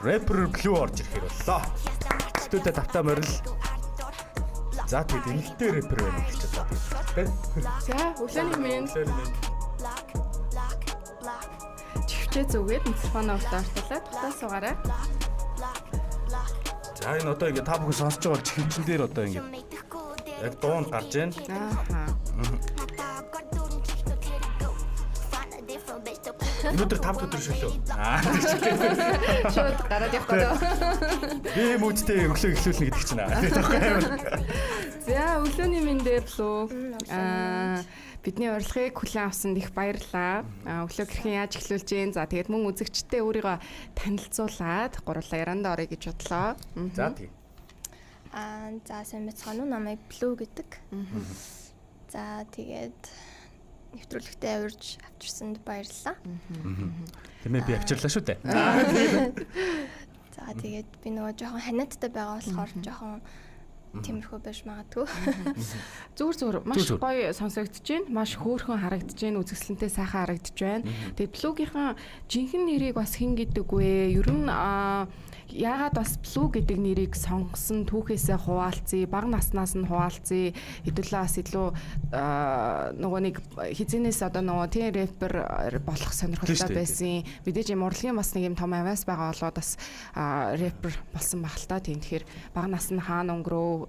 Рэпер Blue орж ирэхээр боллоо. Студид тавтаа морил. За тэгэд эмэгтэй рэпер байна гэж чадлаа. Тэ? За, өглөөний мэнд. Өглөөний мэнд. Чихвчээ зүгээд микрофоноо уртаа ортолоод тухтаа суугаарай. За энэ одоо ингээ та бүхэн сонсож байгаа чихвчин дээр одоо ингээ яг дуунд гарч байна. Ааха. Өнөөдөр 5 өдөр шөлөө. Аа. Шууд гараад явах гэдэг. Би юм үүдтэй өглөө эхлүүлнэ гэдэг чинь аа. За, өглөөний мэндээ Blue. Бидний урилгыг хүлээн авсанд их баярлалаа. Өглөө хэрхэн яаж эхлүүлж гин. За, тэгээд мөн үзэгчтэй өөрийгөө танилцуулаад гурлаа ярандаа орё гэж бодлоо. За тийм. За, сайн байцгаана уу? Намайг Blue гэдэг. За, тэгээд нэвтрүүлэгтээ авирж авчирсанд баярлалаа. Тэмээ би авчирлаа шүү дээ. За, тэгээд би нөгөө жоохон ханиадтай байгаа болохоор жоохон тиймэрхүү байж магадгүй. Зүгээр маш гоё сонсогдож байна. Маш хөөрхөн харагдаж байна. Үзэсгэлэнтэй сайхан харагдаж байна. Тэгээд Blue-гийнхэн жинхэнэ нэрийг бас хэн гэдэг вэ? Ер нь яагаад бас Blue гэдэг нэрийг сонгосон түүхээсээ хуваалцъя, бага наснаас нь хуваалцъя. Хэдүүлээ бас илүү нөгөө нэг хизэнээс одоо нөгөө тийм рэпер болох сонирхолтой байсан. Мэдээж юм урлагийн бас нэг юм том авиас байгаа болоод бас рэпер болсон баг л та. Тийм тэгэхээр бага нас нь хаана өнгөрөв?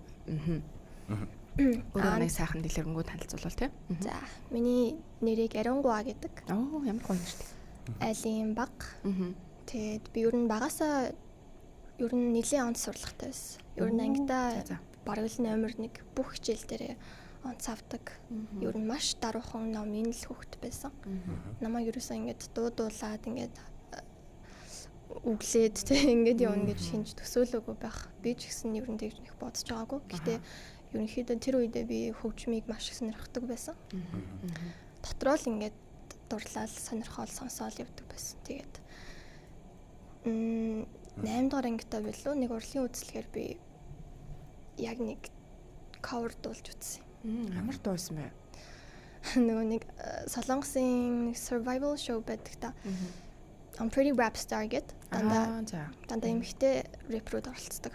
Өөрөө нэг сайхан дэлгэрэнгүй танилцуулбал тий. За, миний нэрийг Ариунгуа гэдэг. Оо, ямар гоё нэртэй. Айлын баг. Тэгээд би ер нь багасаа ер нь нэлээд онц сурлагатай байсан. Ер нь ангидаа бараг л номер 1 бүх хичээл дээрээ онц авдаг. Ер нь маш даруухан номын л хүүхэд байсан. Намайг ерөөсөө ингээд дуудуулаад ингээд үглээд тэг ингээд явна гэж хинж төсөөлөөгүй байх. Би ч гэсэн ер нь тэгж их бодож байгаагүй. Гэхдээ ерөнхийдөө тэр үедээ би хөгжмийг маш их сонирхдаг байсан. Дотроо л ингээд дурлал сонирхол сонсоол явдаг байсан. Тэгээд 8 дугаар ангитай билүү нэг урлагийн үзлэгээр би яг нэг cover дуулж үзсэн. Ямар дуу байсан бэ? Нөгөө нэг Солонгосын survival show байдаг та. I'm Pretty Rap Star гэд дандаа эмэгтэй рэпрүүд оролцдог.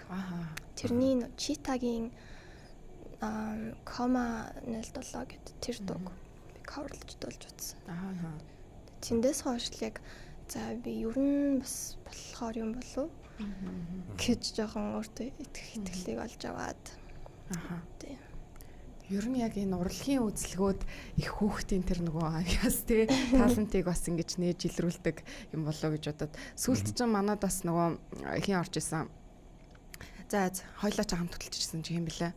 Тэрний Cheetah-гийн Coma 07 гэд тэр дууг би coverлж дуулж үзсэн. Тэндээс хойш л яг за би ер нь бас болохоор юм болов гэж жоохон өөртөө итгэх итгэлийг олж аваад. Тийм. Ер нь яг энэ урлагийн үзлэгүүд их хүүхдийн тэр нөгөө авиас тий талантыг бас ингэж нээж илрүүлдэг юм болоо гэж бодоод сүүлд чинь манад бас нөгөө хин орж исэн. За хоёлаа ч хамт хөтөлчихсэн чи юм бэлээ.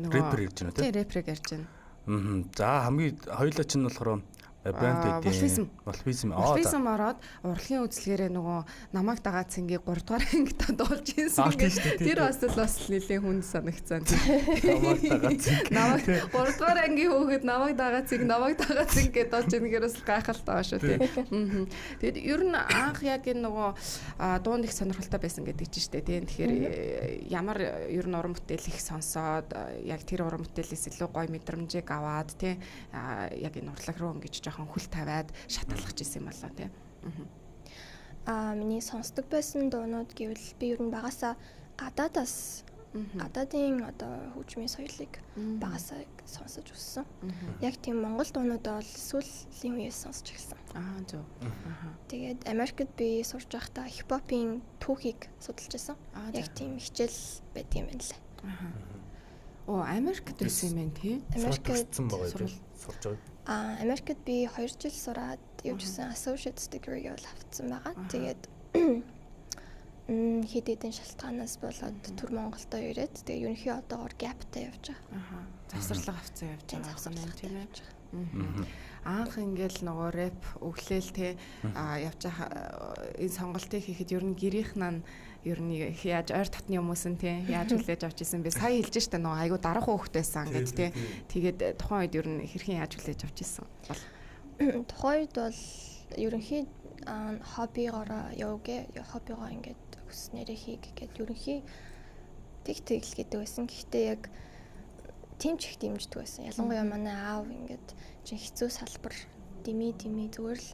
Рэпер ярьж байна тий. Тий, рэперийг ярьж байна. За хамгийн хоёлаа чинь болохоор брэнд гэдэг. Волфизм. Волфизм ороод урлагийн үзлэгээрээ нөгөө намайг дагаа цэнгийг 3 дугаар ангидаа дуулж ирсэн. Тэр бас л бас нэлээд хүнд санагцсан. Намайг дагаа цэнг. Намайг 3 дугаар ангийн хүүхэд намайг дагаа цэнг, намайг дагаа цэнг гэдээ дуулж ирнээр бас гайхалтай байгаа шүү тий. Тэгээд ер нь анх яг энэ нөгөө дуунд их сонирхолтой байсан гэдэг чинь шүү дээ тий. Тэгэхээр ямар ер нь уран бүтээл их сонсоод яг тэр уран бүтээлээс илүү гоё мэдрэмжийг аваад тий яг энэ урлаг руу ингэж жоохон хөл тавиад шаталгах гэсэн юм болоо тий. Миний сонсдог байсан дуунууд гэвэл би ер нь багасаа гадаадаас гадаадын одоо хөгжмийн соёлыг багасаа сонсож өссөн. Яг тийм монгол дуунууд бол сүүлийн үеэс сонсож эхэлсэн. Зөв. Тэгээд Америкт би сурж байхдаа хипхопын түүхийг судалж байсан. Яг тийм хичээл байдаг юм байна лээ. Оо, Америкт байсан юм байна тий. Америкт сурж байгаа. Америкт би 2 жил сураад явж гисэн associate's degree-г бол авсан байгаа. Тэгээд хэд хэдэн шалтгаанаас болоод төр Монголдо ирээд тэгээ ерөнхий одоогоор gap-тай явж байгаа. Завсарлага авсан явж байгаа юм тийм ээ. Анх ингээл нөгөө рэп өглөөл те явж байгаа энэ сонголтыг хийхэд ер нь гэрийнх нь ер нь яаж ойр татны хүмүүс нь те яаж хүлээж авч исэн бэ? Сая хэлж штэ нөгөө айгу дараахан хүүхэд байсан гэд те. Тэгээд тухайн үед ер нь хэрхэн яаж хүлээж авч исэн бол тухайн үед бол ерөнхий хоббигоороо явгэ хоббигоо ингээд хүснээрээ хий гэхэд ерөнхий тэг тэгэл гэдэг байсан. Гэхдээ яг тийм ч их дэмждэг байсан. Ялангуяа манай аав ингээд чинь хэцүү салбар дими зүгээр л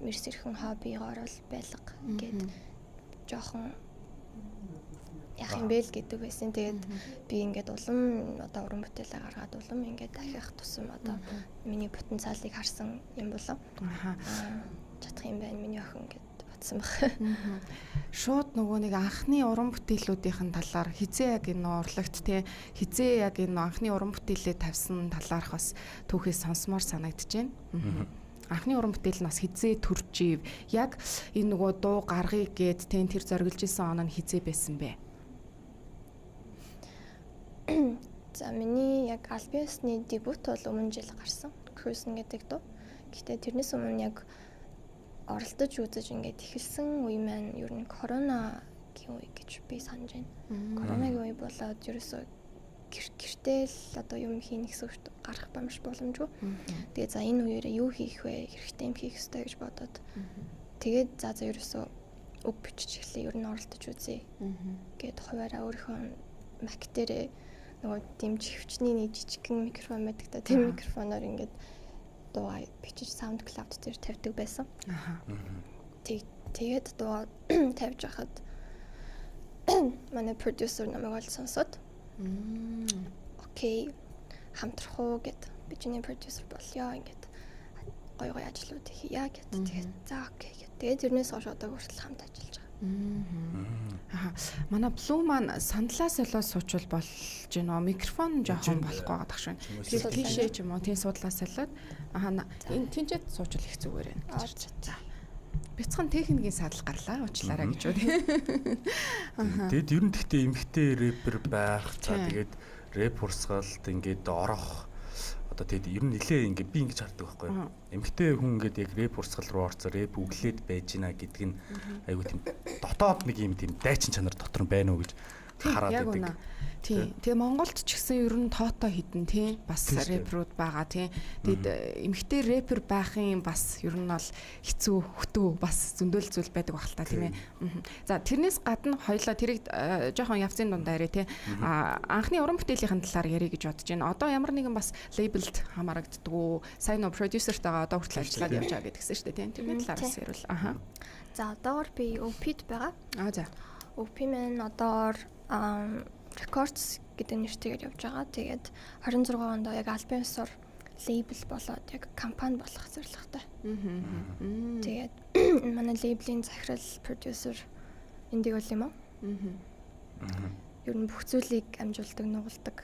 мэрс эрхэн хоббигоор л байлга гэд жоохон яах юм бэ л гэдэг байсан. Тэгээд би ингээд улам одоо уран бүтээлээ гаргаад улам ингээд дахих тусам одоо миний потенциалыг харсан юм болов. Чадах юм байна миний охин гэд бодсон баг. Шууд нөгөө нэг анхны уран бүтээлүүдийн талаар хизээ яг энэ урлагт те хизээ яг энэ анхны уран бүтээлээ тавьсан талаарх бас түүхээс сонсомоор санагдаж байна. Анхны уран бүтээл нь бас хизээ төржив. Яг энэ нөгөө дуу гаргая гэд тэн тэр зориглож исэн он нь хизээ байсан бэ? За миний яг албан ёсны дебют бол өмнө жил гарсан. Cruising гэдэг дуу. Гэхдээ тэрнээс өмнө яг оролдож үзэж ингээд эхэлсэн үе маань ер нь коронагийн үе гэж би санаж байна. Коронагийн үе болоод ерөөсөө гэртээ л одоо юм хийнэ гэсэн үг гарах бамш боломжгүй. Тэгээ за энэ үеэрээ юу хийх вэ? Хэрэгтэй юм хийх ёстой гэж бодоод. Тэгээд за ерөөсөө үг бичиж эхлэе. Ер нь оролдож үзье. Гээд хуваараа өөрийнхөө Mac дээрээ нөгөө дэмжих хүчний нэг жижигхэн микрофон байдаг та. Тэр микрофоноор ингээд дуу бичиж SoundCloud дээр тавьдаг байсан. Тэгээд дуу тавьж байхад манай продюсер намайг олж сонсоод окей хамтрах уу гэд би чиний продюсер болёо ингээд гоё гоё ажлууд хийя гэд. Тэгээд за окей гэд. Тэгээд тэрнээс хойш одоо хүртэл хамт ажиллаж байгаа. Манай Blue маань сандлаа солиод суучвал болж гинөө микрофон жоохон болохгүй байгаа дах шин. Тэгэхээр тийшээ ч юм уу тийм суудлаа солиод энэ тэнцээд суучвал их зүгээр байна гэж. За. Бяцхан техникийн садал гарлаа уучлаарай гэж үү. Тэгэд ер нь тэгтээ эмэгтэй рэпер байх. За тэгээд рэп урсгалд ингээд орох одоо тэгэд ер нь нилээ ингээд би ингэж хардаг байхгүй юу. Эмэгтэй хүн ингээд яг рэп урсгал руу орцоо рэп өглөөд байж гинэ гэдэг нь айгуу тийм дотоод нэг юм тийм дайчин чанар дотор нь байна уу гэж хараад байдаг. Тийм. Тэгээ Монголд ч гэсэн ер нь тоотой хідэн тийм бас рэперүүд байгаа тийм. Тэгэд эмэгтэй рэпер байхын бас ер нь бол хэцүү хөтөө бас зөндөөл зүйл байдаг байх л та тийм ээ. За тэрнээс гадна хоёлаа тэрийг жоохон явцын дундаа яриа тийм. А анхны уран бүтээлийн талаар ярих гэж бодож байна. Одоо ямар нэгэн бас лейблд хамаарагддгүү. Сайн нөө продюсертайгаа одоо хүртэл ажиллаад явж байгаа гэдгсэн шүү дээ тийм. Тэрний талаар бас ярил. Аха. За одоогор би OP-д байгаа. Аа за. OP маань одоогор Records гэдэг нэртэйгээр явж байгаа. Тэгээд 26 онд яг албан ёсоор лейбл болоод яг компани болох зорилготой. Тэгээд манай лейблийн захирал, продюсер эндиг бол юм уу? Ер нь бүх зүйлийг амжуулдаг, нугалдаг.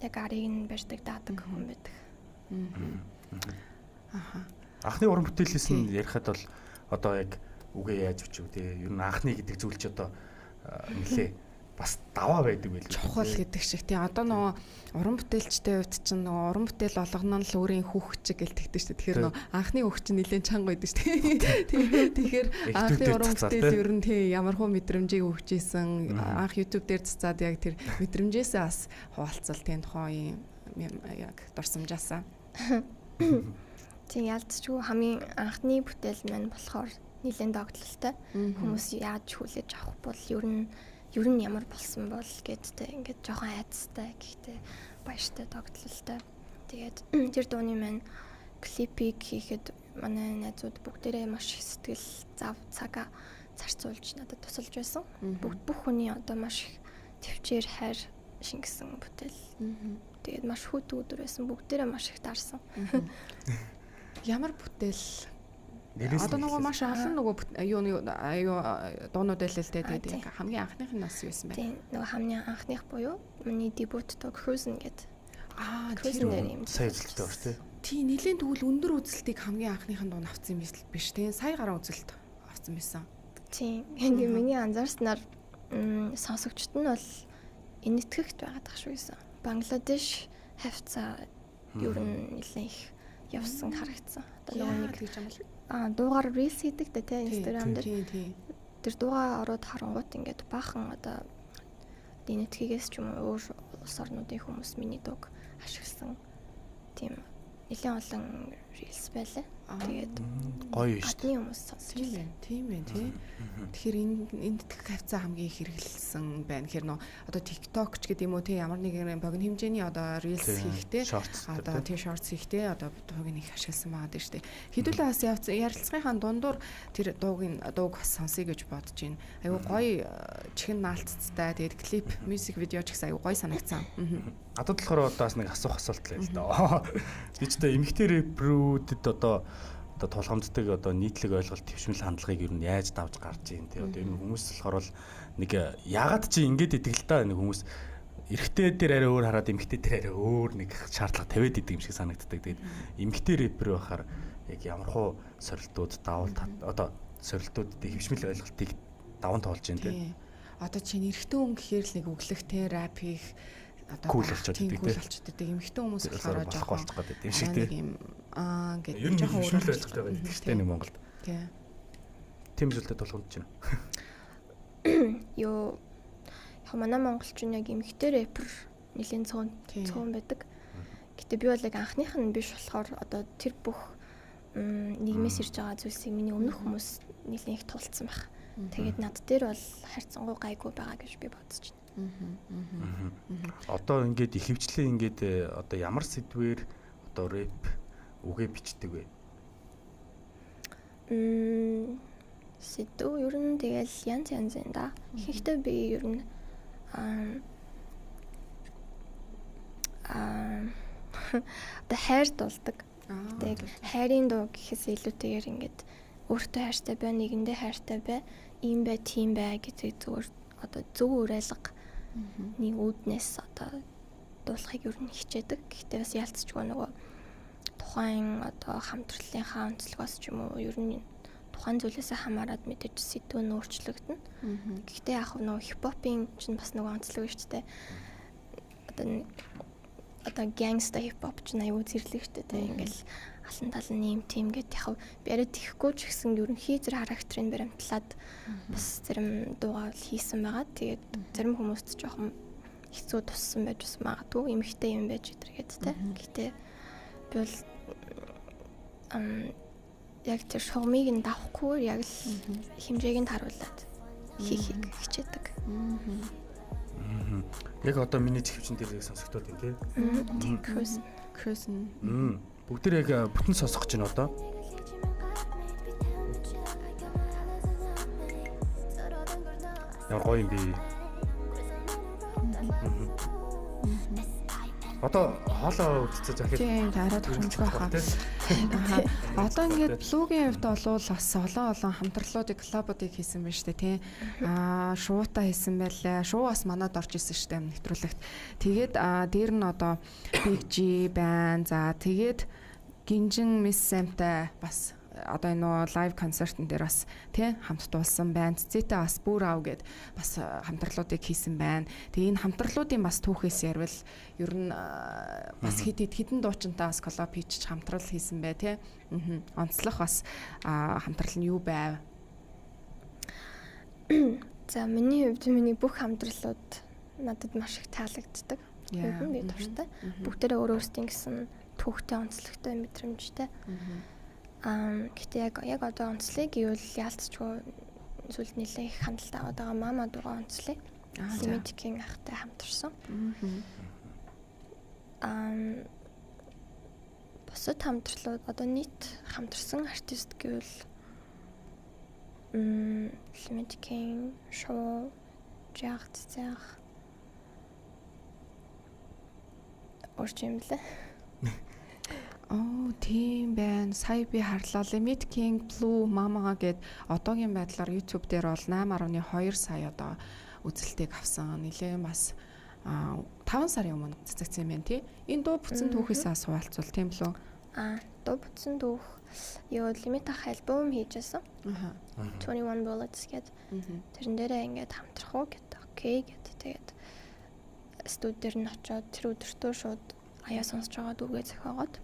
Яг арыг нь барьдаг, даадаг хүн байдаг. Аха. Анхны уран бүтээлээс нь ярихад бол одоо яг үгээ яаж бичв те? Ер нь анхны гэдэг зүйл чи одоо нэлээ бас даваа байдаг байлгүй. Чухал гэдэг шиг тий. Одоо нөгөө уран бүтээлчтэй хувьд чинь нөгөө уран бүтээл болгоно нь л өөрийн хүүхд чиг гэл тэгдэг шүү дээ. Тэгэхээр нөгөө анхны хүүхд чинь нэлээд чанга байдаг шүү дээ. Тэгэхээр анхны уран бүтээл ер нь тий ямар хуу мэдрэмжийг өгч исэн анх YouTube дээр цацаад яг тэр мэдрэмжээсээ бас хуваалцал тий тухайн яг дурсамжаасаа. Тийм ялцчгүй хамгийн анхны бүтээл маань болохоор нэлээд догтлолтой. Хүмүүс яаж хүлээж авах бол ер нь ямар болсон бол гэдтэй ингээд жоохон айцтай гэхдээ баяртай догтлолтой. Тэгээд тэр дууны маань клипийг хийхэд манай найзууд бүгдээрээ маш их сэтгэл зав цагаа зарцуулж надад тусалж байсан. Бүх хүний одоо маш их төвчээр хайр шингэсэн бүтээл. Тэгээд маш хүйтэн өдөр байсан. Бүгдээрээ маш их дарсан. Ямар бүтээл? Одоо нөгөө маш олон нөгөө юуны юу дуунууд байлаа л дээ. Тэгээд хамгийн анхных нь бас юу байсан бэ? Тийм нөгөө хамгийн анхных буюу миний дебют дуу Cruising гэдэг. Аа тэр юм сая үзэлттэй ба тий. Тийм нэлээд тэгвэл өндөр үзэлтийг хамгийн анхных нь дуу авсан юм биш тий. Сая гаруй үзэлт авсан байсан. Тийм. Тэгээ миний анзаарснаар сонсогчд нь бол энэтхэгт байгаад тах шүү гэсэн. Бангладеш хавцаа ер нь нэлээд их явсан харагдсан. Одоо нөгөө нэг гэж юм бол дуугаар рилс хийдэг дээ тий Instagram дээр. Тийм. Тэр дуугаа ороод харангуут ингээд баахан одоо энэтхэгээс ч юм уу өөр улс орнуудын хүмүүс миний дууг ашигласан. Тийм нэлээд олон reels байлаа. Тэгээд гоё шүү дээ. Хүмүүс сонсч тийм байна. Тийм байна тий. Тэгэхээр энэ тэтгэх хавцаа хамгийн их хэрэглэсэн байна. Тэгэхээр нөө одоо TikTok ч гэдэг юм уу тий ямар нэгэн богино хэмжээний одоо reels хийхдээ одоо тий shorts хийхдээ одоо дууг нь их ашигласан байгаа дээ шүү дээ. Хэдүүлээ бас ярилцлагынхаа дундуур тэр дууг бас сонсъё гэж бодож байна. Айгу гоё чихэн наалцтай. Тэгээд клип, music video ч гэсэн айгу гоё санагдсан. Надад болохоор одоо бас нэг асуух асуулт л байл доо. Би ч одоо эмэгтэй рэпрүүдэд одоо тулгамддаг одоо нийтлэг ойлголт твшмэл хандлагыг ер нь яаж давж гарч ийн тий. Одоо ер нь хүмүүс болохоор л нэг яагаад чи ингэж идэг л та нэг хүмүүс эрэгтэй дээр арай өөр хараад эмэгтэй дээр арай өөр нэг шаардлага тавиад идэг юм шиг санагддаг. Тэгээд эмэгтэй рэпер байхаар яг ямархуу сорилтууд давуул одоо сорилтууд хэвшмэл ойлголтыг даван тоолж ийн тий. Одоо чинь эрэгтэй хүн гэхээр л нэг өглөгтэй рэп хийх одоо кул болчиход идэг тий. Кул болчиход идэг. Эмэгтэй хүмүүс болохоор жоохон болчих гээд юм шиг тий. Юм аа ингээд жоохон өөр ойлголттой байдаг шүү дээ нэг Монголд. Тий. Тийм зүйлтэй тулгамдж байна. Йоо яг манай монголчууд яг эмэгтэй рэпер нэлийн цөөн байдаг. Гэтэ би бол яг анхных нь биш болохоор одоо тэр бүх нийгмээс ирж байгаа зүйлсийг миний өмнөх хүмүүс нэлийн их тулцсан байх. Тэгээд над дээр бол харьцангуй гайгүй байгаа гэж би бодож байна. Одоо ингээд ихэвчлэн ингээд одоо ямар сэдвээр одоо рэп үгээ бичдэг вэ? Сэдв ер нь тэгэл янз янз юм да. Ихэнхдээ би ер нь одоо хайр дуулдаг. Тэгээд хайрын дуу гэхээс илүүтэйгээр ингээд өөртөө хайртай бай, нэгэндээ хайртай бай, ийм бай, тийм бай гэдэг зүгээр одоо зөв уриалга нэг үүднээс одоо дуулахыг ер нь хичээдэг. Гэхдээ бас ялцчгүй нөгөө тухайн одоо хамтралынхаа онцлогоос ч юм уу ер нь тухайн зүйлээсээ хамаарат мэдээж сэдв нь өөрчлөгдөнө. Гэхдээ яг нөгөө хипхопын чинь бас нөгөө онцлог шүү дээ. Одоо гангста хипхоп чинь аюу зэрлэг шүү дээ. Ингээл алан тал нь ийм тийм гэд яг би арай тэхгүй ч гэсэн ерөнхий зэрэг характерыг баримтлаад бас зарим дуугаа хийсэн байгаа. Тэгээд зарим хүмүүст жоохон хэцүү туссан байж бас магадгүй эмэгтэй юм байж өдр гээд тэ. Гэтэ би бол яг тэр шугамыг нь давахгүй яг л хэмжээг нь харуулад хийхийг хичээдэг. Яг одоо миний чихвчин дээр яг сонсогдоод байна тий. Cruise. Cruise. Бүгд яг бүтэн сонсох гэж байна одоо. Ямар гоё юм бэ? Одоо хоолоо үтцэж ахыг. Тийм, арай тохиромжгүй хаа. Одоо ингээд Blue-гийн хувьд бол бас олон хамтрлуудыг, коллабуудыг хийсэн байна шүү дээ, тийм. Аа, шуута хийсэн байлаа. Шуу бас манад орж исэн шүү дээ, нэвтрүүлэгт. Тэгээд дээр нь одоо Big G байна. За, тэгээд Гинжин Miss Sam-тай бас одоо энэ нөө лайв концертын дээр бас тий хамт дуулсан байна. Цэцэтэй бас бүр ав гэд бас хамтарлуудыг хийсэн байна. Тэгээ энэ хамтарлуудын бас түүхээс ярил ер нь бас хэд хэдэн дуучинтай бас коллаб хийчих хамтрал хийсэн бай тий. Онцлох бас хамтрал нь юу байв? За миний хувьд миний бүх хамтралууд надад маш их таалагддаг. Ер нь би дуртай. Бүгдээрээ өөр өөрсдийн гэсэн түүхтэй, онцлогтой, мэдрэмжтэй. Гэтэ яг одоо онцлог гэвэл яалтчгүй зүйлд нэлээд их хандлт аваад байгаа мама дуугаа онцлог. Limit King ахтай хамтарсан. Бусад хамтрлууд одоо нийт хамтарсан артист гэвэл Limit King, Шуу, Жагт Цэцэх орч юм лээ. Оо, тийм байна. Сая би харлаа. Limit King, Blue, Mama гэд одоогийн байдлаар YouTube дээр бол 8.2 сая одоо үзэлтийг авсан. Нилээн бас 5 сарын өмнө цэцэгдсэн юм байна тий. Энэ дуу бүтсэн түүхээсээ асуулцвал тийм лөө. Дуу бүтсэн түүх ёо Limit ах альбом хийжсэн. 21 Bullets гэд. Тэрэн дээрээ ингээд хамтрах уу гэд. Окей гэд. Тэгээд студи дээр нь очиод тэр өдөртөө шууд аяа сонсож байгаа дүүгээ зохиогоод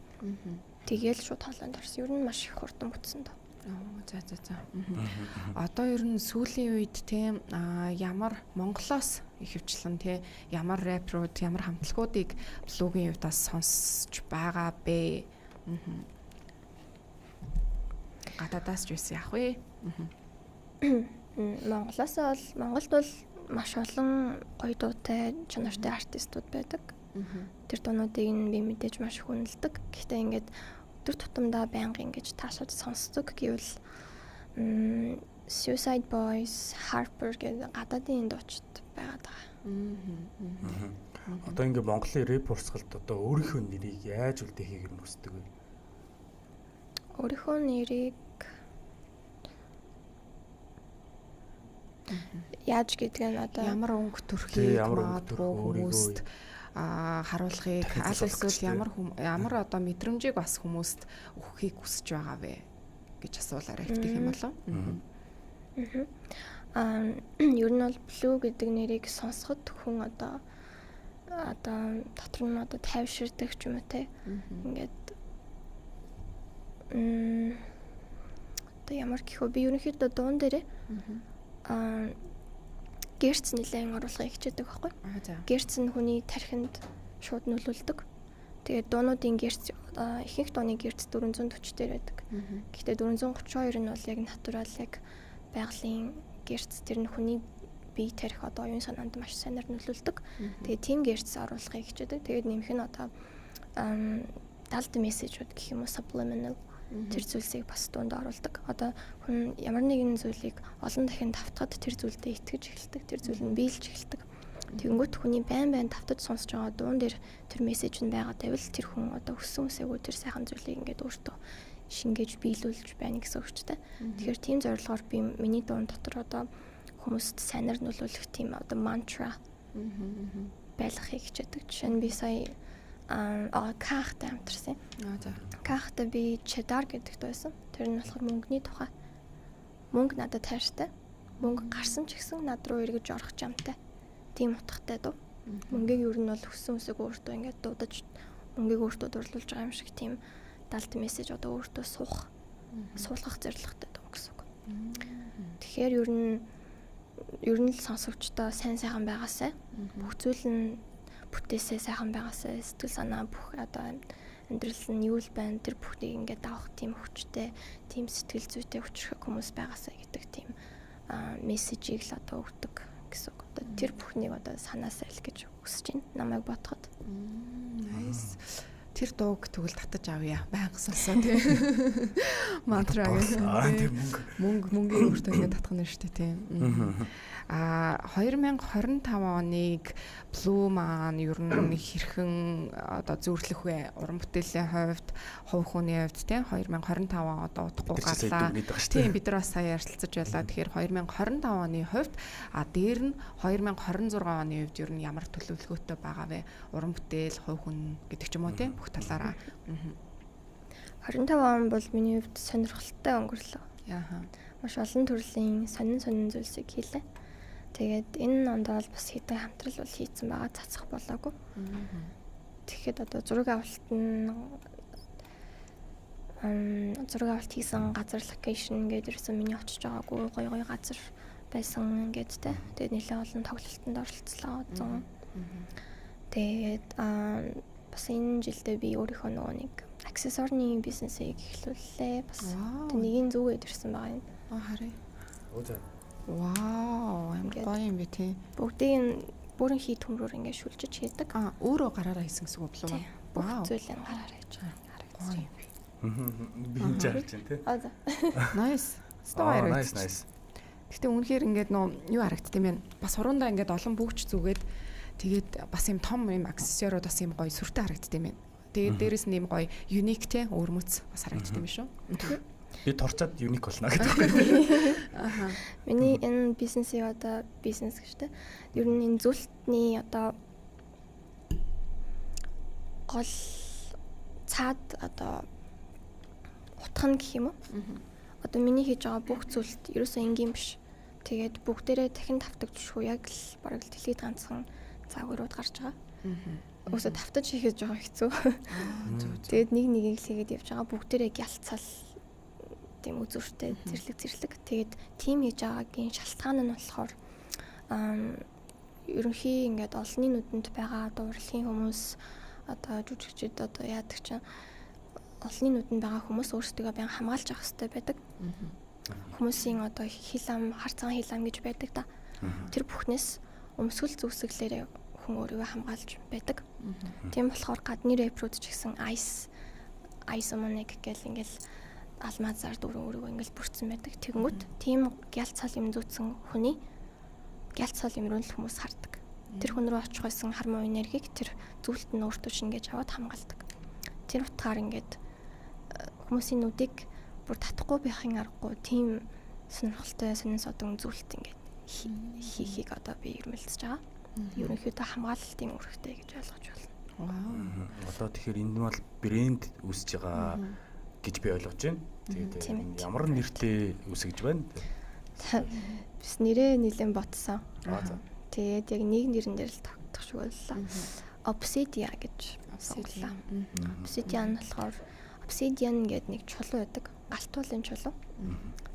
Тэгээл шууд хоолойнд орсон. Ер нь маш их хурдан бүтсэн доо. За. Одоо ер нь сүүлийн үед тийм ямар Монголоос ихэвчлэн тийм ямар рэпрууд, ямар хамтлагуудыг Blue-гийн хувьд бас сонсож байгаа бэ? Гадаадаас ч байсан яах вэ? Монголоос бол Монголд бол маш олон гоё дуутай, чанартай артистууд байдаг. Тэр дуунуудыг нь би мэдээж маш хүндэлдэг. Гэхдээ ингээд өдөр тутамдаа байнга ингэж таашаад сонсдог гэвэл Suicide Boys, Harper гэдэг гадаадын дуучид байгаад байгаа. Одоо ингээ Монголын рэп урсгалд одоо өөрийнхөө нэрийг яаж үлдээхийг нь хүсдэг вэ? Өөрийнхөө нэрийг яаж гэдэг нь одоо ямар өнгө төрхийг магадгүй хүмүүст харуулахыг аль эсвэл ямар одоо мэдрэмжийг бас хүмүүст өгөхийг хүсэж байгаа вэ гэж асуулаарай хэвтэх юм болов. Ер нь бол Blue гэдэг нэрийг сонсоход хүн одоо дотор нь одоо тайвширдаг ч юм уу те. Ингээд одоо ямар гэх вэ? Би ерөнхийдөө дуун дээрээ герц нэлээд оруулахыг хичээдэг байхгүй. Герц нь хүний тархинд шууд нөлөөлдөг. Тэгээд дуунуудын герц ихэнх дууны герц 440 дээр байдаг. Гэхдээ 432 нь бол яг натурал яг байгалийн герц, тэр нь хүний бие тарих одоо оюун санаанд маш сайнаар нөлөөлдөг. Тэгээд тийм герц оруулахыг хичээдэг. Тэгээд нэмэх нь одоо далд мессежүүд гэх юм уу subliminal тэр зүйлсийг бас дунд оруулдаг. Одоо хүн ямар нэгэн зүйлийг олон дахин давтахад тэр зүйлдээ итгэж эхэлдэг. Тэр зүйл нь биелж эхэлдэг. Тэгэнгүүт хүний байн давтаж сонсож байгаа дуун дээр тэр мессеж нь байгаа байвал тэр хүн одоо өссөн үсээгүй тэр сайхан зүйлийг ингээд өөртөө шингээж биелүүлж байна гэсэн үг ч тийм. Тэгэхээр тийм зорилгоор би миний дуун дотор одоо хүмүүст сайнаар нөлөөлөх тийм одоо мантра байлгахыг хичээдэг. Жишээ нь би сая Кахтай хамтарсан. Кахтай би Cheddar гэдэгт байсан. Тэр нь болохоор мөнгөний тухай. Мөнгө надад хайртай. Мөнгө гарсан ч гэсэн над руу эргэж орох жамтай. Тийм утгатай дуу. Мөнгийг ер нь бол өссөн үсэг өөртөө ингээд дуудаж мөнгийг өөртөө дурлуулж байгаа юм шиг тийм далд мессеж одоо өөртөө суух, суулгах зорилготой дуу гэсэн үг. Тэгэхээр ер нь л сонсогчдоо сайн сайхан байгаасай. Бүх зүйл нь бүтээсээ сайхан байгаасай, сэтгэл санаа бүх одоо амьдрал нь юу л байна тэр бүхнийг ингээд давах тийм хүчтэй, тийм сэтгэл зүйтэй хүчрэх хүмүүс байгаасай гэдэг тийм мессежийг л одоо өгдөг гэсэн үг. Одоо тэр бүхнийг одоо санаасай л гэж хүсэж байна намайг бодоход. Nice. Тэр дууг тэгвэл татаж авъя. Байнга сонсоо тий. Мантра гэх. Мөнгө өөртөө ингээд татах нь шүү дээ тий. 2025 оныг Blue маань ер нь хэрхэн одоо зөвөрлөх вэ? Уран бүтээлийн хувьд, хувь хүний хувьд тий 2025 он одоо удахгүй гарлаа. Тийм бид нар бас сая ярилцаж байлаа. Тэгэхээр 2025 оны хувьд дээр нь 2026 оны хувьд ер нь ямар төлөвлөгөөтэй байгаа вэ? Уран бүтээл, хувь хүн гэдэг ч юм уу тий бүх талаараа. 25 он бол миний хувьд сонирхолтой өнгөрлөө. Маш олон төрлийн сонин зүйлсийг хийлээ. Тэгээд энэ онд бол бас хэдэн хамтрал бол хийцэн байгаа, цацах болоогүй. Тэгэхэд одоо зураг авалт нь зураг авалт хийсэн газар локейшн ингээд ерөөсөн миний очиж байгаагүй гоё гоё газар байсан ингээд те. Тэгээд нэлээд олон тоглолтод оролцлоо. Тэгээд бас энэ жилдээ би өөрийнхөө нөгөө нэг аксессуарны бизнесийг эхлүүллээ. Бас нэгийн зүгээд ирсэн байгаа юм. Харъя. Вау, амар гоё юм бэ тий. Бүгдийг нь бүрэн хий төмрөөр ингээд шүлжиж хийдэг. Өөрөө гараараа хийсэн гэсэн үг болов уу? Бүх зүйл нь гараараа хийж байгаа. Гоё юм. Би энэ харж байна тий. Nice. Стоо Nice, nice. Гэтэ үнэхээр ингээд нөө юу харагдд юм бэ? Бас хуруундаа ингээд олон бүгч зүгээд тэгээд бас юм том юм аксессуарууд бас юм гоё сүртэй харагдд юм байна. Тэгээд дээрэс нь юм гоё unique те өвөрмөц бас харагдд юм шүү. Би турчаад unique болно гэдэг байхгүй. Миний энэ бизнесийг одоо бизнес гэж те. Ер нь энэ зүйлтний одоо гол цаад одоо утга нь гэх юм уу? Одоо миний хийж байгаа бүх зүйлт ерөөсөө энгийн биш. Тэгээд бүгдээрээ дахин тавтагдчихгүй яг л бараг л дэлхийд ганцхан загварууд гарч байгаа. Өсө тавтаж хийхэд жоохон хэцүү. Тэгээд нэг нэгийг л хийгээд явж байгаа. Бүгдээрээ гялцал тийм үзүүртэй зэрлэг. Тэгээд тим хийж байгаагийн шалтгаан нь болохоор ерөнхий ингээд олонний нүдэнд байгаа одоо урлагийн хүмүүс одоо жүжигчид одоо яадаг чинь олонний нүдэнд байгаа хүмүүс өөрсдөө байн хамгаалж авах хэрэгтэй байдаг. Хүмүүсийн одоо хил ам, хар цагаан хил ам гэж байдаг да. Тэр бүхнээс өмсгөл зүсгэлээрээ хүн өөрийгөө хамгаалж байдаг. Тийм болохоор гадны рэпрүүд ч гэсэн ice ice money гэл ингээл алмазаар дүүрэн өөрийгөө ингээл бүрдсэн байдаг. Тэгэнгүүт тийм гялт цал юм зүүцсэн хүний гялт цал юм руу л хүмүүс хардаг. Тэр хүн рүү очих байсан хар муу энергийг тэр зүйлт нь өөртөө шингээж аваад хамгаалдаг. Тэр утгаар ингээд хүмүүсийн нүдийг бүр татахгүй байхын аргагүй тийм сонирхолтой сонин содон зүйлт ингээд хийхийг одоо би эрмэлзэж байгаа. Ерөнхийдөө хамгаалалтын үүрэгтэй гэж ойлгож байна. Вау. Одоо тэгэхээр энэ нь бол брэнд үүсэж байгаа гэж би ойлгож байна. Тэгээд ямар нэртэй үүсгэж байна? Бис нэрээ нэлээд бодсон. Тэгээд яг нэг нэрэн дээр л тогтох шиг боллоо. Obsidian гэж сонголоо. Obsidian болохоор obsidian гэдэг нэг чулуу байдаг. Галтуулын чулуу.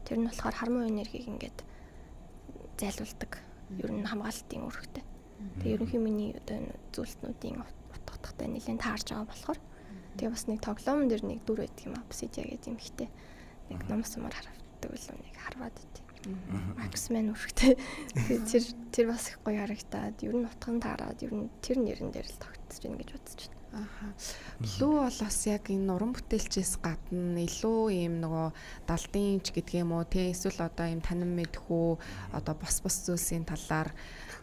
Тэр нь болохоор хар муу энергийг ингээд зайлуулдаг. Ер нь хамгаалалтын үүрэгтэй. Тэгээ ерөнхий миний одоо энэ зүйлтнүүдийн утга утгатай нэлээд таарж байгаа болохоор тэгээ бас нэг тоглоом дээр нэг дүр байдаг юм Obsidian гэдэг юм ихтэй. Нэг ном сумаар харагддаг үлээ нэг харваад байт. X-Men үүрэгтэй. Тэгээ тэр бас их гоё харагдаад ер нь утга нь таарад ер нь тэр нэрэн дээр л тогтсож байна гэж бодож байна. Аха. Блүү бол бас яг энэ уран бүтээлчээс гадна илүү ийм нөгөө далдын ч гэдэг юм уу те эсвэл одоо ийм танин мэдхүү одоо бос бос зүйлсийн талаар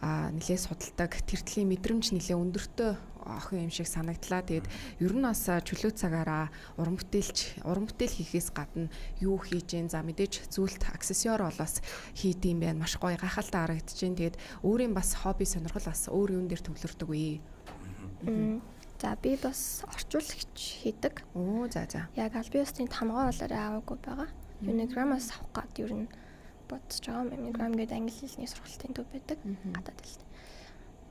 нэлээ судалдаг тэр төрлийн мэдрэмж нэлээ өндөртөө охин юм шиг санагдлаа. Тэгээд ер нь бас чөлөө цагаараа уран бүтээл хийхээс гадна юу хийж гэн за мэдээж зүйлт аксессуар болоос хийд юм байна. Маш гоё гайхалтай харагдаж байна. Тэгээд өөрийн бас хобби сонирхол бас өөр юун дээр төвлөрдөг вэ? За би бас орчуулагч хийдэг. Оо за за. Яг аль биесны тамгаа болоорой аваагүй байгаа. Unigram-аас авах гад ер нь бодож байгаа юм. Unigram гэдэг англи хэлний сургалтын төв байдаг. Гадаад хэлтэй.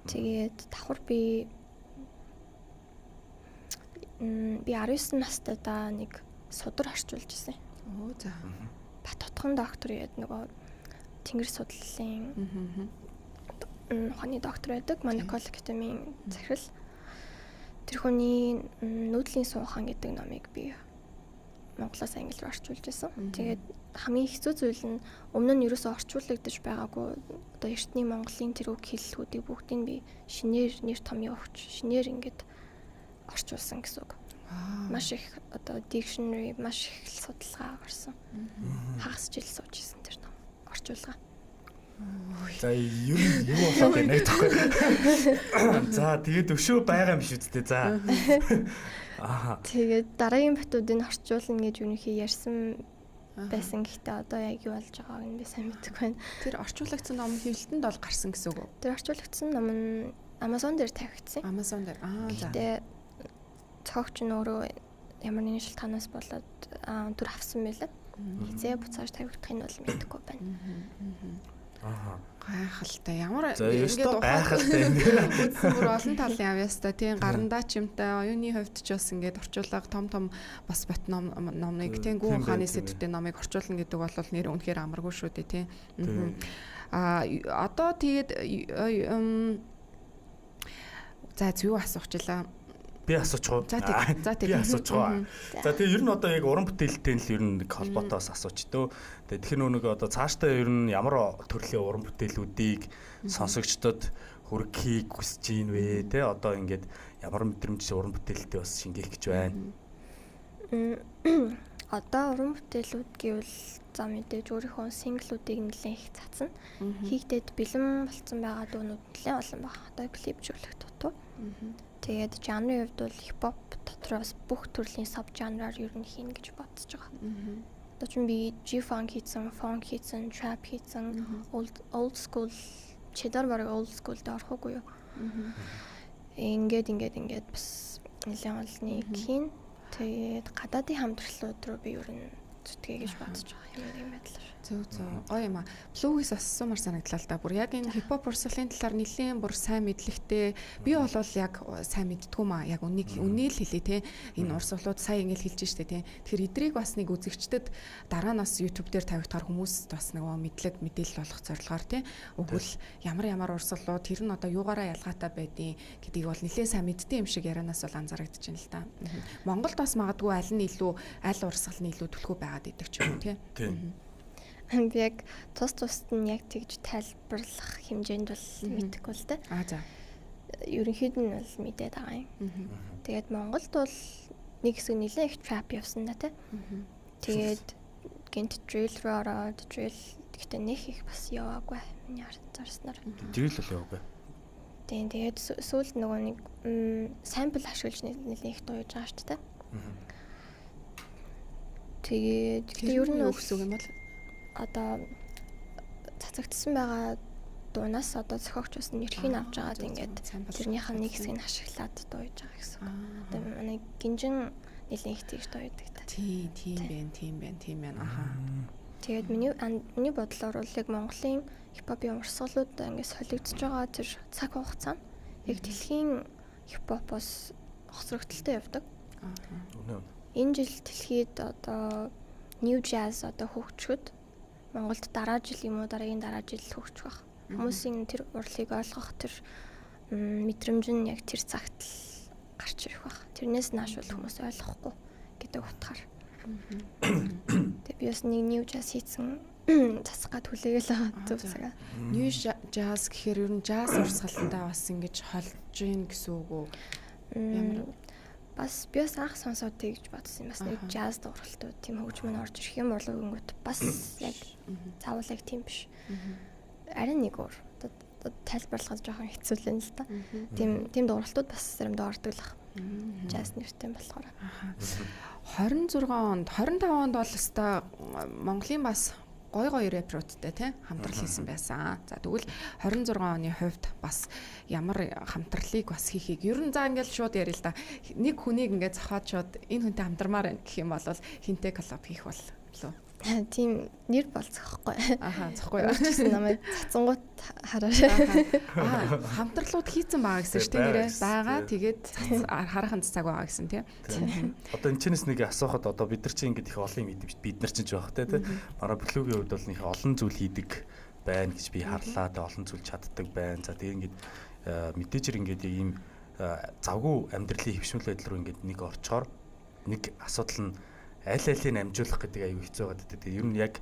Тэгээд давхар би 19 настайдаа нэг судар орчуулж ирсэн. Оо за. Бат утхан доктор гэдэг нөгөө тэнгэр судлалын ухааны доктор байдаг. Монокол академийн захирал. Тэр хүний нүүдлийн суухан гэдэг номыг би монголоос англи руу орчуулж байсан. Тэгээд хамгийн хэцүү зүйл нь өмнө нь ерөөсөө орчуулагдаж байгаагүй одоо эртний монголын тэр үг хэллэгүүдийг бүгдийг би шинээр нэр томьёо өгч шинээр ингээд орчуулсан гэсэн үг. Маш их одоо dictionary маш их судалгаа гарсан. Хагас жил сууж исэн тэр ном орчуулга. За юу болоод байна гэхгүй. За тэгээд өшөө байгаа юм шүү дээ. За. Аа. Тэгээд дараагийн батуудыг орчуулна гэж ерөнхий ярьсан байсан. Гэхдээ одоо яг юу болж байгааг нь би сайн мэдэхгүй байна. Тэр орчуулагдсан ном хэвлэлтэнд бол гарсан гэсэн үг үү? Тэр орчуулагдсан ном нь Amazon дээр тавигдсан. Amazon дээр. Аа за. Гэхдээ цогч нь өөрөө ямар нэгэн шалтгаанаас болоод түр авсан байлаа. Хизээ буцааж тавигдах нь бол мэдэхгүй байна. Аа. Гайхалтай. Ямар ингээд гайхалтай юм. Үзсэн бүр олон талын авьяастай. Тийм гарандаа чимтэй оюуны хувьд ч бас ингээд орчуулга том том бас бат ном номыг тийм гүн ухааны сэдвтэй номыг орчуулна гэдэг бол нэр үнэхээр амаргүй шүү дээ тийм. Аа одоо тэгээд за юу асуучлаа. Би асуучих уу? За тий. Би асуучих уу? За тэгээ ер нь одоо яг уран бүтээлтэй л ер нь нэг холбоотойос асууч дөө. Тэгээ тэгэхээр нэг одоо цаашдаа ер нь ямар төрлийн уран бүтээлүүдийг сонсогчдод хүргэхийг хүсэж ийн вэ? Тэ одоо ингээд ямар мэдрэмж уран бүтээлтэй бас шингээх гэж байна. Одоо уран бүтээлүүд гэвэл за мэдээж өөрийнхөө синглүүдийг нэлээд их цацна. Хийгдээд бэлэн болцсон байгаа дуунууд нэлээд олон байгаа. Одоо клипжүүлэх дутуу. Тэгээд жанрын хувьд бол хипхоп дотроос бүх төрлийн саб жанраар ер нь хийнэ гэж бодож байгаа. Одоо чинь би G-funk хийсэн, funk хийсэн, trap хийсэн, old school чедар бараг old school дээр орох уугүй юу. Ингээд бас нэлээд олныг хийн. Тэгээд гадаадын хамтралууд руу би ер нь зүтгээ гэж бодож байгаа юм нэг байдлаар. Зөв зөв. Гоё юм а. Blue-гээс бас сумар санагдлаа л да. Бүр яг энэ хипхоп урсгалын талаар нэлээд бүр сайн мэдлэгтэй. Би бол яг сайн мэддгүү маа. Яг үнийг үнийг л хэлье те. Энэ урсгалууд сая ингэж хэлж штэ те. Тэгэхээр эдрийг бас нэг үзэгчдэд дараа нь бас YouTube дээр тавигдахаар хүмүүс бас нөгөө мэдлэг мэдээлэл олох зорилгоор те. Өгвөл ямар ямар урсгалууд тэр нь одоо юугаараа ялгаатай байдیں гэдгийг бол нэлээд сайн мэддэг юм шиг ярианаас бол анзаарэгдэж байна л да. Монголд бас магадгүй аль нь илүү аль урсгал нь илүү түлхүү байгаад идэг ч юм уу те. Би яг тус тусд нь яг тэгж тайлбарлах хэмжээнд бол мэдэхгүй л дээ. Аа за. Ерөнхийд нь бол мэдээд байгаа юм. Тэгээд Монголд бол нэг хэсэг нэлээд их trap явсан да тий. Тэгээд гинт drill руу ороод drill гэхдээ нэх их бас яваагүй. Миний анзаарснаар. Drill бол яваагүй. Тийм, тэгээд сүүлд нөгөө нэг sample ашиглаж нэлээд их дуу хийж байгаа шүү дээ. Тэгээд гэхдээ ер нь юу гэсэн үг юм бол одоо цацагдсан байгаа дуунаас одоо зохиогч бас нэрхийг авч агаад ингээд тэрнийхээ нэг хэсгийг ашиглаад дуу хийж байгаа гэсэн үг. Одоо манай гинжин нэлээд их тэгж дуу хийдэг та. Тийм, тийм байна, тийм байна, тийм байна. Аха. Тэгээд миний бодлоор бол яг Монголын хипхопын урсгалууд ингээд солигдож байгаа тэр цаг хугацаа нь яг дэлхийн хипхопоос хоцрогдолтой явдаг. Энэ жил дэлхийд одоо New Jazz одоо хөгжөхөд Монголд дараа жил юм уу дараагийн дараа жил хөгжих байх. Хүмүүсийн тэр урлагийг ойлгох тэр мэдрэмж нь яг тэр цагт л гарч ирэх байх. Тэрнээс нааш бол хүмүүс ойлгохгүй гэдэг утгаар. Тэгээ би бас нэг New Jazz хийсэн цацгаа түлээгээл байгаа зөв цагаа. New Jazz гэхээр ер нь jazz урсгалтай бас ингэж холж гин гэсэн үг үү? Ямар бас би бас анх сонсоод тэгж бодсон юм. Бас нэг jazz дууралтууд тийм хөгжим нь орж ирэх юм болов гингүүт бас яг заавал яг тийм биш. Арай нэг өөр. Тайлбарлахад жоохон хэцүү л юм л да. Тийм дууралтууд бас заримдаа ордог л ах. Jazz нэртэй болохоор. 26 онд 25 онд бол өстой Монголын бас гой гой рэпруудтай тий хамтрал хийсэн байсан. За тэгвэл 26 оны хувьд бас ямар хамтралыг бас хийхийг ер нь за ингээл шууд ярил л да. Нэг хүнийг ингээд зохиод шууд энэ хүнтэй хамтармаар байна гэх юм бол хинтээ коллаб хийх бол лөө. Тийм нэр бол зохихгүй. Аха зохихгүй. Өөрчилсөн намайг цацангууд хараа. Аа хамтарлууд хийцэн байгаа гэсэн шүү дээ нэрээ. Байгаа тэгээд хараханд цаг байгаа гэсэн тий. Одоо энэ чэнэс нэг асуухад одоо бид нар чинь ингээд их олон юм хийдэг шүү дээ. Бид нар чинь ч байх тий. Манай Blue-гийн хувьд бол их олон зүйл хийдэг байна гэж би харлаа. Тэг олон зүйл чаддаг байна. За тэгээ ингээд мэдээж хэрэг ингээд ийм завгүй амьдралын хэвшмэл байдал руу ингээд нэг орчоор нэг асуудал нь аль алийг амжуулах гэдэг аюу хэцүү байгаа гэдэг. Тэгээ ер нь яг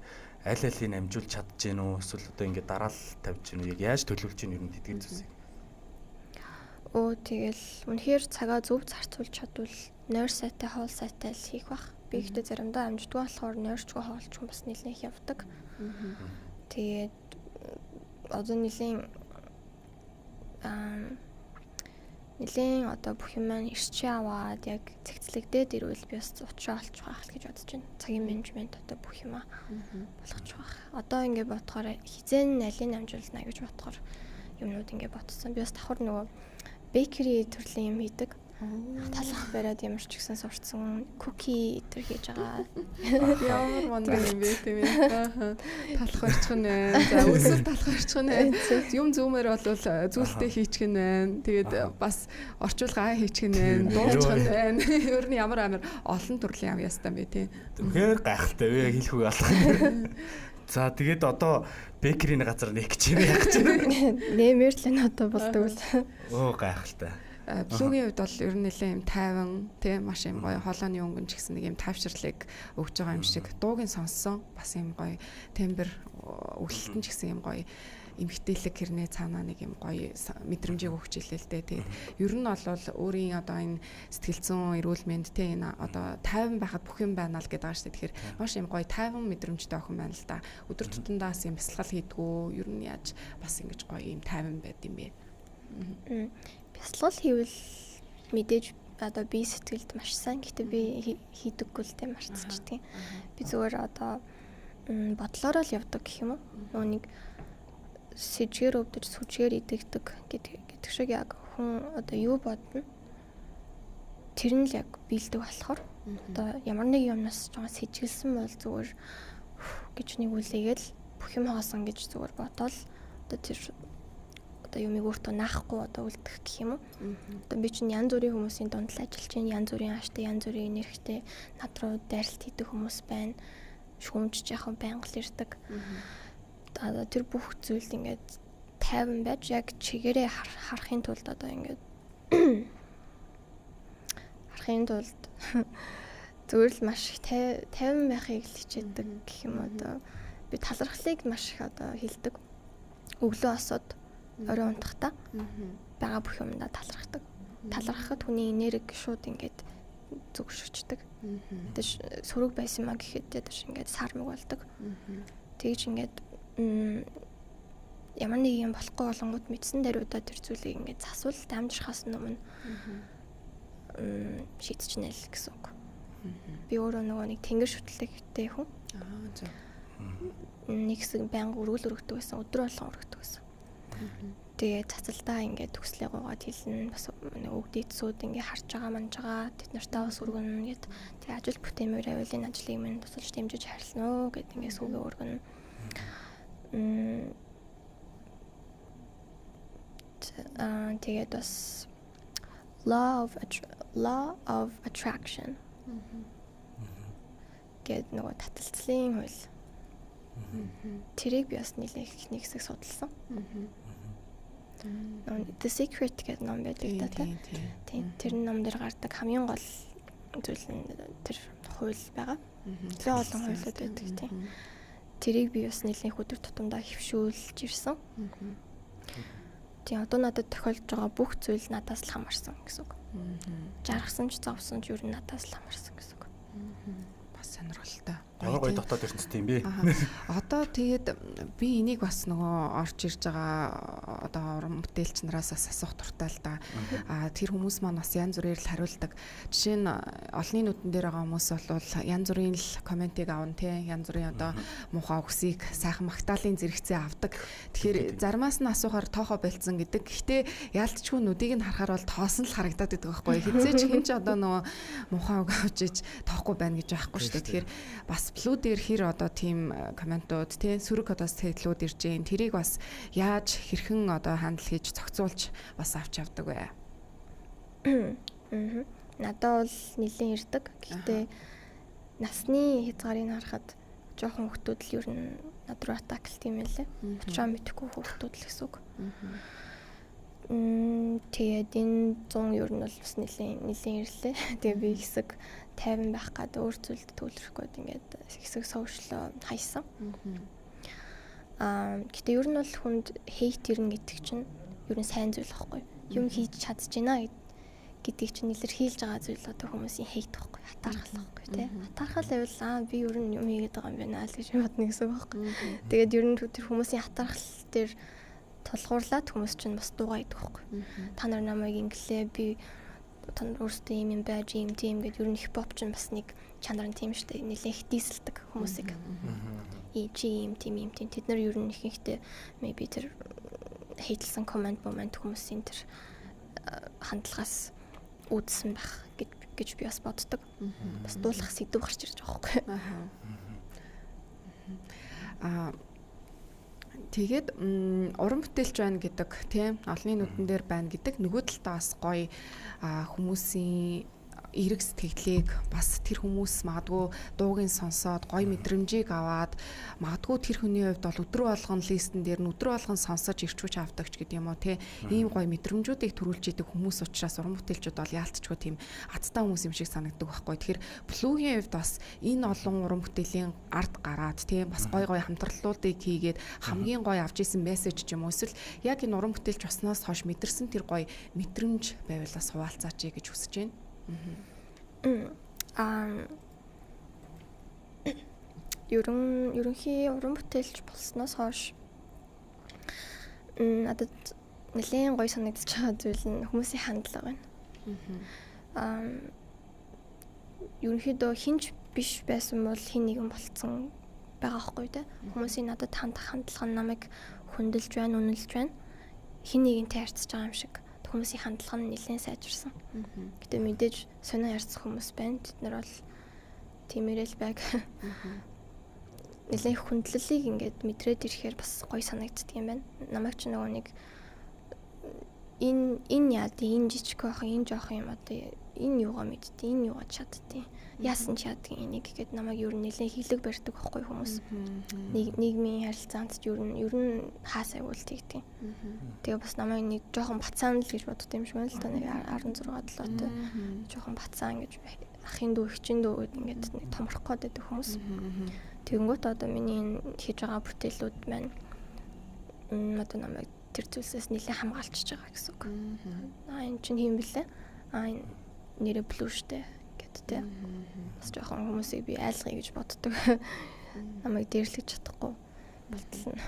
аль алийг амжуулж чадж гин үү эсвэл одоо ингээд дараал тавьж гин үү яг яаж төлөвлөж гин ер нь тэдгээр зүйлсийг. Өө тэгэл үнэхээр цагаа зөв зарцуулж чадвал нойр сайтай хоол сайтай л хийх бах. Би ихтэй заримдаа амждаггүй болохоор нойрчгүй хоолчгүй бас нэлээд их явдаг. Тэгээд одоо нэлээд нэлээд одоо бүх юм маань ирчээ аваад яг зэгцлэгдээд ирвэл би бас учраа олчих байх л гэж бодож байна. Цагийн менежмент одоо бүх юмаа болгочих байх. Одоо ингэ бодохоор хизэн алийг амжуулна гэж бодохоор юмнууд ингэ ботсон. Би бас давхар нөгөө бейкери төрлийн юм хийдэг. Талах бариад ямар ч гэсэн сурцсан куки өдр хийж байгаа. Ямар мундаг юм бэ тийм ээ. Талах барьчих нь байна. За өсөл талах барьчих нь байна. Юм зүүмээр бол зүйлтэй хийчих нь байна. Тэгээд бас орчуулгаа хийчих нь байна. Дуулчих нь байна. Ер нь ямар амар олон төрлийн ам ястан бэ тийм. Үнэхээр гайхалтай. Би яг хэлэх үг алах юм. За тэгээд одоо бейкерийн газар нэг гэж юм яах гэж байна. Нэмэр л энэ одоо болдог л. Оо гайхалтай. Blue-гийн хувьд бол ер нь нэлээд юм тайван тий маш юм гоё хоолойны өнгөн ч гэсэн нэг юм тайвширлыг өгж байгаа юм шиг дууг нь сонссон бас юм гоё тембр өглөлтөн ч гэсэн юм гоё эмгтээлэг хэрнээ цаанаа нэг юм гоё мэдрэмжийг өгч илээ л дээ. Тэгээд ер нь бол өөрийн одоо энэ сэтгэл зүйн эрүүл мэнд тий энэ одоо тайван байхад бүх юм байна л гэдэг байгаа шүү дээ. Тэгэхээр маш юм гоё тайван мэдрэмжтэй охин байна л да. Өдөр тутамдаа бас юм бясалгал хийдгүү. Ер нь яаж бас ингэж гоё юм тайван байд юм бэ? Бясалгал хийвэл мэдээж одоо би сэтгэлд маш сайн. Гэхдээ би хийдэггүй л дээ марцчихдаг. Би зүгээр одоо бодлороо л явдаг гэх юм уу. Нөгөө нэг сэжгээр өвдөж сүжгээр идэгдэг гэдэг шиг яг хүн одоо юу бодно тэр нь л яг биелдэг болохоор Одоо ямар нэг юмнаас жоохон сэжиглсэн бол зүгээр гэж нэг үлээгээл бүх юм хоосон гэж зүгээр бодоол одоо тэр одоо юмыг өөртөө наахгүй одоо үлдэх гэх юм уу. Одоо би чинь янз бүрийн хүмүүсийн дунд л ажиллаж байна. Янз бүрийн ааштай, янз бүрийн энергитэй над руу дайралт хийдэг хүмүүс байна. Шүүмжиж яхан байнга л ирдэг. Одоо тэр бүх зүйлд ингээд тайван байж яг чигээрээ харахын тулд одоо ингээд харахын тулд зүгээр л маш их тайван байхыг л хичээдэг гэх юм одоо би талархлыг маш их одоо хилдэг. Өглөө босоод орой унтахдаа байгаа бүх юмдаа талархдаг. Талархахад хүний энерги шууд ингээд зүгшигчдэг. Тэгээ сөрөг байсан маа гэхэд тэр ингээд сармаг болдог. Тэгж ингээд ямар нэг юм болохгүй болонгууд мэдсэн даруйдаа тэр зүйлийг ингээд засвал дамжирхаас өмнө шийдчихнэ л гэсэн үг. Би өөрөө нөгөө нэг тэнгэр шүтлэгтэй хүн. Аа зөв. Нэг хэсэг байнга өргөл өргөдөг байсан, өдөр болгон өргөдөг байсан. Тэгээ цацалдаа ингээд төгслээ гуугаад хэлнэ. Бас өгдийцүүд ингээд харж байгаа, манж байгаа. Тэд нартай бас өргөнө гэд. Тэгээ ажил бүтээмээр байвал энэ ажлыг минь тусалж дэмжиж харилна уу гэд ингээд сүгээ өргөнө. Тэгээд бас law of attraction гээд нөгөө таталцлын хууль. Тэрийг би бас нэлээх нэг хэсэг судалсан. The Secret гэдэг ном байдаг да тийм. Тэр ном дээр гардаг хамгийн гол зүйл нь тэр хууль байгаа. Нэлээд олон хуулиуд байдаг тийм. Тэрийг би бас нэлээх өдөр тутамдаа хөвшүүлж ирсэн. Тийм одоо надад тохиолдож байгаа бүх зүйл надаас л хамаарсан гэсэн үг. Жаргасан ч зовсон ч ер нь надаас л хамаарсан гэсэн үг. Бас сонирхолтой. Ямар гоё дотоод ертөнцийн юм бэ? Одоо тэгээд би энийг бас нөгөө орж ирж байгаа одоо уран бүтээлч нараас бас асуух дуртай л да. Аа тэр хүмүүс маань бас янз бүрээр л хариулдаг. Жишээ нь олонний нүдэн дээр байгаа хүмүүс бол янз бүрийн л комментиг авна те. Янз бүрийн одоо муухай үгсийг сайхан магтаалын зэрэгцээ авдаг. Тэгэхээр заримаас нь асуухаар тоохоо болцсон гэдэг. Гэхдээ яалтчгүй нүдийг нь харахаар бол тоосон л харагдаад байдаг байхгүй. Хизээч хэн ч одоо нөгөө муухай үг авч иж тоохгүй байна гэж байхгүй шүү дээ. Тэгэхээр бас Blue дээр хэр одоо тийм комментууд тийм сөрөг одоо сэтгэлүүд ирж гин тэрийг бас яаж хэрхэн одоо хандл хийж зохицуулж бас авч явдаг вэ? Надад бол нэлээд ирдэг. Гэхдээ насны хязгаарыг харахад жоохон хүүхдүүд л ер нь над руу атаклт юм байлээ. Учраа мэдэхгүй хүүхдүүд л гэсэн үг. Тэгээд энэ 100 ер нь бол бас нэлээд ирлээ. Тэгээ би хэсэг тайван байх гад өөр зүйлд төвлөрөх гээд ингээд хэсэг сошиал хайсан. Гэтэ ер нь бол хүнд хейт ирнэ гэдэг чинь ер нь сайн зүйл байхгүй. Юм хийж чадчихна гэдгийг чинь илэрхийлж байгаа зүйл одоо хүмүүсийн хейт байхгүй, хатаархал байхгүй тий. Хатаархал байвал би ер нь юм хийгээд байгаа юм байна л гэж бодно гэсэн үг байхгүй. Тэгээд ер нь тэр хүмүүсийн хатаархал дээр тулгуурлаад хүмүүс чинь бас дуугаа идэх байхгүй. Та нар намайг инглээ би та нар өөрсдөө ийм юм байж ийм тийм гэд ер нь хипхоп чинь бас нэг чанар нь тийм шүү дээ. Нэлээд их дийсэлдэг хүмүүсийг. Чи ийм тийм ийм тийм тэд нар ер нь ихэнхдээ maybe тэр хейтэлсэн коммент момент хүмүүсийн тэр хандлагаас үүдсэн байх гэж би бас боддог. Бас дуулах сэдв гарч ирж байгаа байхгүй. Тэгээд уран бүтээлч байна гэдэг тийм олонний нүдэн дээр байна гэдэг нөгөө талдаа бас гоё хүмүүсийн эерэг сэтгэлийг бас тэр хүмүүс магадгүй дуугийн сонсоод гоё мэдрэмжийг аваад магадгүй тэр хүний хувьд бол өдрө болгон листэн дээр нь өдрө болгон сонсож ирч хүч авдаг ч гэдэг юм уу те ийм гоё мэдрэмжүүдийг төрүүлж идэг хүмүүс учраас уран бүтээлчүүд бол яалтчгүй тийм азтай хүмүүс юм шиг санагддаг байхгүй. Тэгэхээр Blue-гийн хувьд бас энэ олон уран бүтээлийн ард гараад те бас гоё гоё хамтраллуудыг хийгээд хамгийн гоё авч исэн мессеж ч юм уу эсвэл яг энэ уран бүтээлч болсноос хойш мэдэрсэн тэр гоё мэдрэмж байвал бас хуваалцаач гэж хүсэж байна. Ерөнхий уран бүтээлч болсноос хойш надад нэлээд гоё санагдаж байгаа зүйл нь хүмүүсийн хандлага байна. Ерөнхийдөө хинч биш байсан бол хин нэгэн болцсон байгаа байхгүй тий. Хүмүүсийн надад хандах хандлага нь намайг хүндэлж байна, үнэлж байна. Хин нэгэнтэй харьцаж байгаа юм шиг. Хүмүүсийн хандлага нь нэлээд сайжирсан. Гэтэ мэдээж сонио ярьцах хүмүүс байна. Тэд нар бол тиймэрэл байг. Нэлээд хүндлэлийг ингээд мэдрээд ирэхээр бас гоё санагддаг юм байна. Намайг ч нөгөө нэг энэ яад, энэ жижиг байх, энэ жоох юм одоо энэ юугаа мэддээ, энэ юугаа чаддیں۔ Яасан ч яадгийн энийг гэхэд намайг ер нь нэлээд хилэг барьдаг байхгүй хүмүүс. Нийгмийн харилцаанд ч ер нь хаасайг үл тэгдэг. Тэгээ бас намайг нэг жоохон бацаан л гэж бодд юм шиг байна л да, нэг 16 7-той жоохон бацаан гэж ахын дүү, эгчийн дүү гэд ингээд нэг томрох гээд байдаг хүмүүс. Тэгэнгүүт одоо миний энэ хийж байгаа бүтээлүүд маань одоо намайг тэр зүйлсээс нэлээд хамгаалчихж байгаа гэсэн үг. Аа энэ чинь хэм бэлээ? Аа энэ нэрээ блүү штэ гэд тэ. Бас жоохон хүмүүсийг би айлгая гэж боддог. Намайг дээрлэж чадахгүй болтол нь.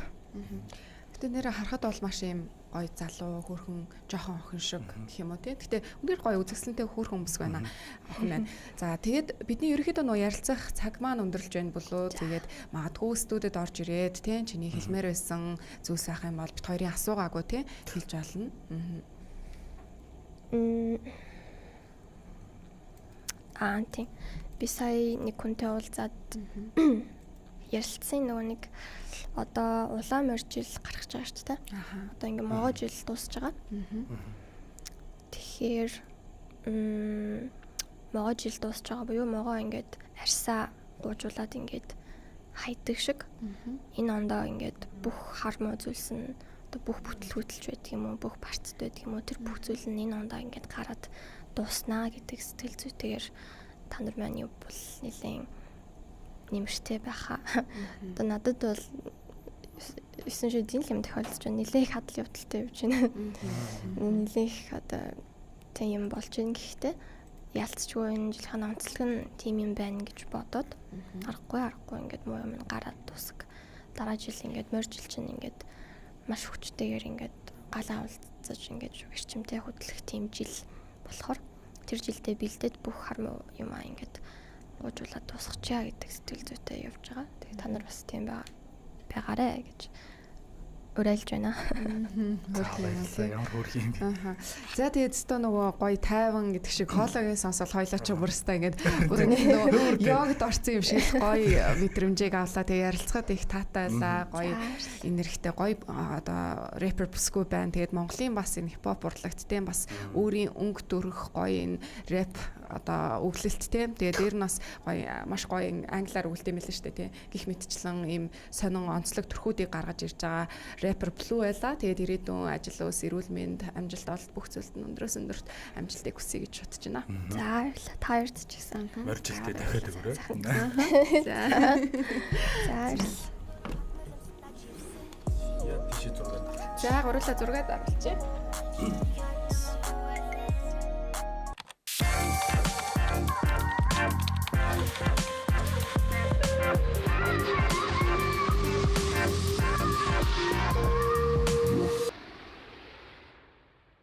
Гэтэ нэрээ харахад бол маш юм гоё залуу, хөөрхөн, жоохон охин шиг гэх юм уу тий. Гэтэ үнээр гоё үзэсгэлэнтэй хөөрхөн өмсг байна. Охин байна. За тэгээд бидний ерөнхийдөө нөө ярилцах цаг маань өндөрлж байна болоо. Тэгээд магадгүй студид орж ирээд тий чиний хэлмээр байсан зүйлс ах юм бол бит хоёрын асуугаагүй тий хэлж болно. Аа тий. Би сая нэг хүнтэй уулзаад ярилцсан нөгөө нэг одоо улаан морь жил гарах гэж байгаа шүү дээ. Одоо ингээ могоо жил дуусж байгаа. Тэгэхээр могоо жил дуусж байгаа буюу могоо ингээд арьсаа гуужуулаад ингээд хайдаг шиг. Энэ ондоо ингээд бүх хар муу зүйлс нь одоо бүх бүтэл хөдөлж байдаг юм уу, бүх барцд байдаг юм уу, тэр бүх зүйл нь энэ ондоо ингээд гараад дууснаа гэдэг сэтгэл зүйтэйгээр та нар маань юу бол нэлээд нэмэртэй байхаа. Одоо надад бол 9 шидийн л юм тохиолдож байна. Нэлээд их хадал явдалтай явж байна. Нэлээд их одоо тийм юм болж байна. Гэхдээ ялцчгүй энэ жилийн онцлог нь тийм юм байна гэж бодоод аргагүй ингээд муу юм гараад дуусах. Дараа жил ингээд морь жил чинь ингээд маш хүчтэйгээр ингээд галаа уулзаж ингээд эрчимтэй хөдлөх тийм жил болохоор тэр жилдээ бэлдээд бүх хар муу юм аа ингээд гуужуулаад дуусгачихъя гэдэг сэтгэл зүйтэй явж байгаа. Тэгээ та нар бас тийм байгаарэ гэж уриалж байна. Ямар хөөрхөн юм бэ? За тэгээд өстө нөгөө гоё тайван гэдэг шиг хоолойг сонсол хоёлоо ч бүрстэ ингээд нөгөө йогд орсон юм шиг гоё мэдрэмжийг авлаа. Тэгээд ярилцахад их таатай байлаа. Гоё энергитэй гоё одоо рэпер бүсгүй байна. Тэгээд Монголын бас энэ хипхоп урлагт тийм бас өөрийн өнгө төрөх гоё энэ рэп одоо өглөлт тийм. Тэгээд дээр нь бас гоё маш гоё англиар өгөлт юм билээ шүү дээ тийм. Гэх мэтчлэн ийм сонин онцлог төрхүүдийг гаргаж ирж байгаа рэпер Blue байла. Тэгээд ирээдүйн ажил ус, эрүүл мэнд, амжилт олд бүх зүйлд нь өндрөөс өндөрт амжилтыг хүсье гэж бодож байна. За баярлалаа. Та хоёрт ч гэсэн. Морь жилдээ дахиад өгөөрэй. За. За баярлалаа. Яа тийш зураг. За гурлаа зургаад авчихъя.